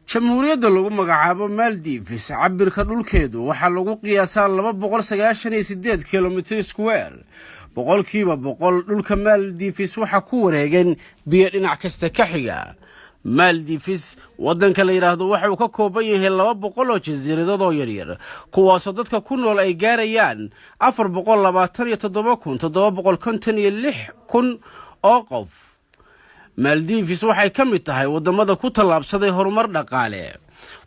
Jamhuuriyadda lagu magacaabo Maldives cabirka dhulkeedu waxaa lagu qiyaasaa 298 kilometre square. 100% dhulka Maldives waxaa ku wareegan biyo dhinac kasta ka xiga. Maldives waddanka la yidhaahdo waxa uu ka kooban yahay 200 oo jasiiradood oo yaryar, kuwaasoo dadka ku nool ay gaarayaan 427,756 oo qof. Maldives waxay ka mid tahay waddamada ku tallaabsaday horumar dhaqaale,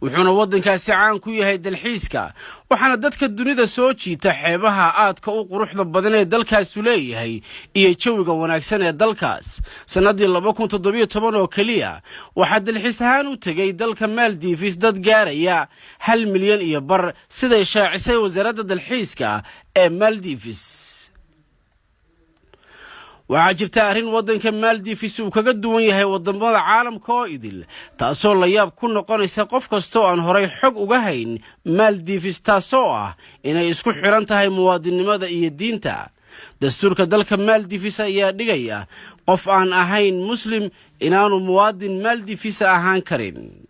wuxuuna waddankaasi caan ku yahay dalxiiska, waxaana dadka dunida soo jiita xeebaha aadka u quruxda badan ee dalkaasu leeyahay iyo jawiga wanaagsan ee dalkaas. Sannaddii 2017 oo keliya waxaa dalxiis ahaan u tegey dalka Maldives dad gaaraya 1.5 milyan, siday shaacisay wasaaradda dalxiiska ee Maldives. Waxaa jirta arrin waddanka Maldives uu kaga duwan yahay waddamada caalamka oo idil, taasoo la yaab ku noqonaysa qof kasta oo aan horay xog uga hayn Maldives, taasoo ah inay isku xidhan tahay muwaadinnimada iyo diinta. Dastuurka dalka Maldives ayaa dhigaya qof aan ahayn Muslim inaanu muwaadin Maldives ahaan karin.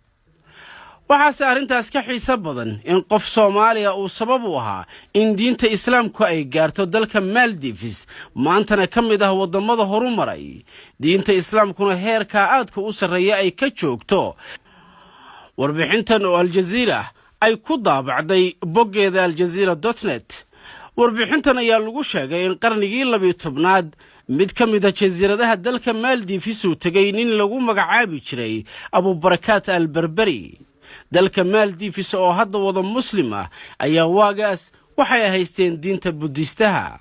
Waxaase arrintaas ka xiiso badan in qof Soomaaliya uu sabab u ahaa in diinta Islaamku ay gaarto dalka Maldives, maantana ka mid ah waddamada horu maray, diinta Islaamkuna heerkaa aadka u sarreeya ay ka joogto. Warbixintan oo Aljaziira ay ku daabacday boggeeda aljaziira.net, warbixintan ayaa lagu sheegay in qarnigii 12aad mid ka mid a jasiiradaha dalka Maldives uu tegey nin lagu magacaabi jiray Abubarakaat al Berberi. Dalka Maldives oo hadda wada Muslim ah ayaa waagaas waxay haysteen diinta Budistaha.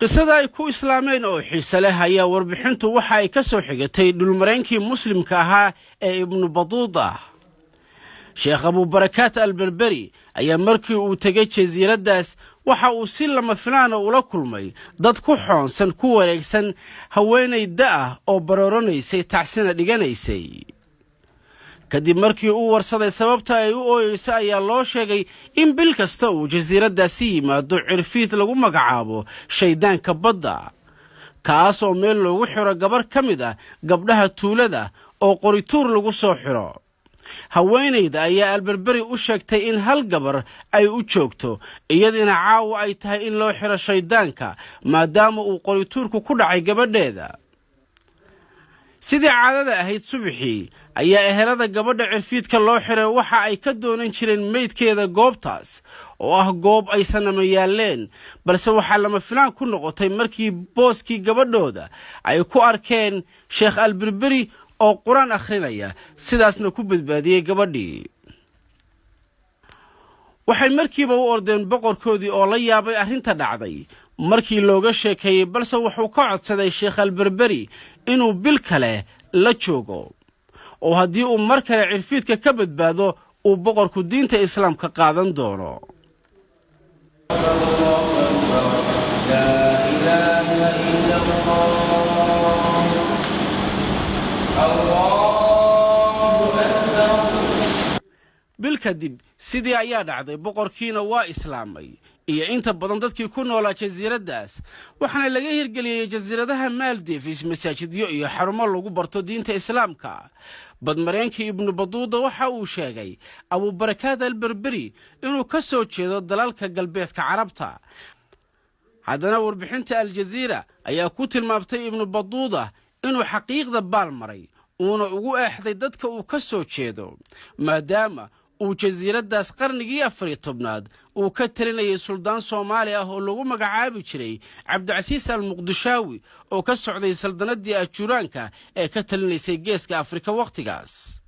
Qisada ay ku islaameen oo xiise leh ayaa warbixintu waxa ay ka soo xigatay dhulmareenkii Muslimka ahaa ee Ibnu Baduuda. Sheekh Abubarakaat Alberberi ayaa markii uu tegey jasiiraddaas waxa uu si lama filaana ula kulmay dad ku xoonsan, ku wareegsan haweenay da'ah oo barooranaysay, tacsina dhiganaysay. Kadib markii uu warsaday sababta ay u ooyeyso, ayaa loo sheegay in bil kasta uu jasiiraddaasi yimaado cirfiid lagu magacaabo shayddaanka badda, kaas oo meel loogu xiro gabar ka mid ah gabdhaha tuulada oo qorituur lagu soo xiro. Haweenayda ayaa Alberberi u sheegtay in hal gabar ay u joogto, iyadiina caawa ay tahay in loo xiro shayddaanka, maadaama uu qorituurku ku dhacay gabadheeda. Sidii caadada ahayd, subaxii ayaa ehelada gabadha cirfiidka loo xiray waxa ay ka doonan jireen meydkeeda goobtaas oo ah goob ay sanamo yaalleen, balse waxaa lama filaan ku noqotay markii booskii gabadhooda ay ku arkeen Sheekh Alberberi oo Qur-aan akhrinaya, sidaasna ku badbaadiyey gabadhii. Waxay markiiba u ordeen boqorkoodii oo la yaabay arrinta dhacday markii looga sheekeeyey, balse wuxuu ka codsaday Sheekh Alberberi inuu bil kale la joogo, oo haddii uu mar kale cirfiidka ka badbaado uu boqorku diinta Islaamka qaadan doono. لا إله إلا الله، الله أكبر. Bil kadib sidii ayaa dhacday, boqorkiina waa islaamay iyo inta badan dadkii ku noolaa jasiiraddaas, waxaana laga hirgeliyey jasiiradaha Maldives masaajidyo iyo xarumo lagu barto diinta Islaamka. Badmareenkii Ibnu Baduuda waxa uu sheegay Abubarakaad Alberberi inuu ka soo jeedo dalalka galbeedka Carabta. Haddana warbixinta Aljaziira ayaa ku tilmaamtay Ibnu Baduuda inuu xaqiiqda baal maray, uuna ugu eexday dadka uu ka soo jeedo, maadaama uu jasiiraddaas qarnigii 14aad uu ka talinayay suldaan Soomaali ah oo lagu magacaabi jiray Cabdicasiis Almuqdishaawi, oo ka socday saldannaddii Ajuuraanka ee ka talinaysay Geeska Afrika wakhtigaas.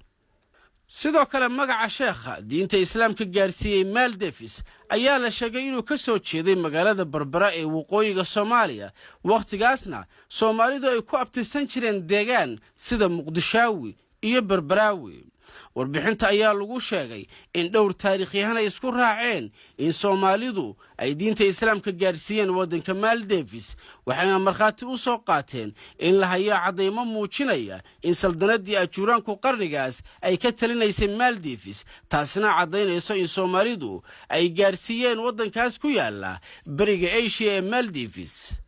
Sidoo kale, magaca sheekha diinta Islaamka gaarsiiyey Maldives ayaa la sheegay inuu ka soo jeeday magaalada Berbera ee waqooyiga Soomaaliya, wakhtigaasna Soomaalidu ay ku abtirsan jireen deegaan sida Muqdishaawi iyo Berberaawi. Warbixinta ayaa lagu sheegay in dhowr taariikhyahan ay isku raaceen in Soomaalidu ay diinta Islaamka gaarsiiyeen waddanka Maldives, waxayna markhaati u soo qaateen in la hayo caddaymo muujinaya in saldannaddii Ajuuraanku qarnigaas ay ka talinaysay Maldives, taasina caddaynayso in Soomaalidu ay gaarsiiyeen waddankaas ku yaala beriga Asia ee Maldives.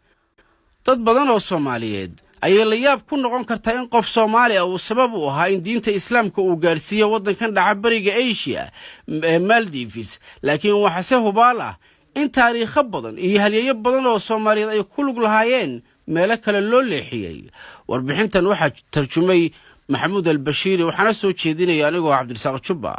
Dad badan oo Soomaaliyeed ayay la yaab ku noqon kartaa in qof Soomaali ah uu sabab u ahaa in diinta Islaamka uu gaarsiiyo waddankan dhaca bariga Asia ee Maldives, laakiin waxaase hubaal ah in taariikho badan iyo halyeeyo badan oo Soomaaliyeed ay ku lug lahaayeen meelo kale loo leexiyey. Warbixintan waxaa tarjumay Maxamuud Albashiiri, waxaana soo jeedinaya anigoo Cabdirasaaq Jubba.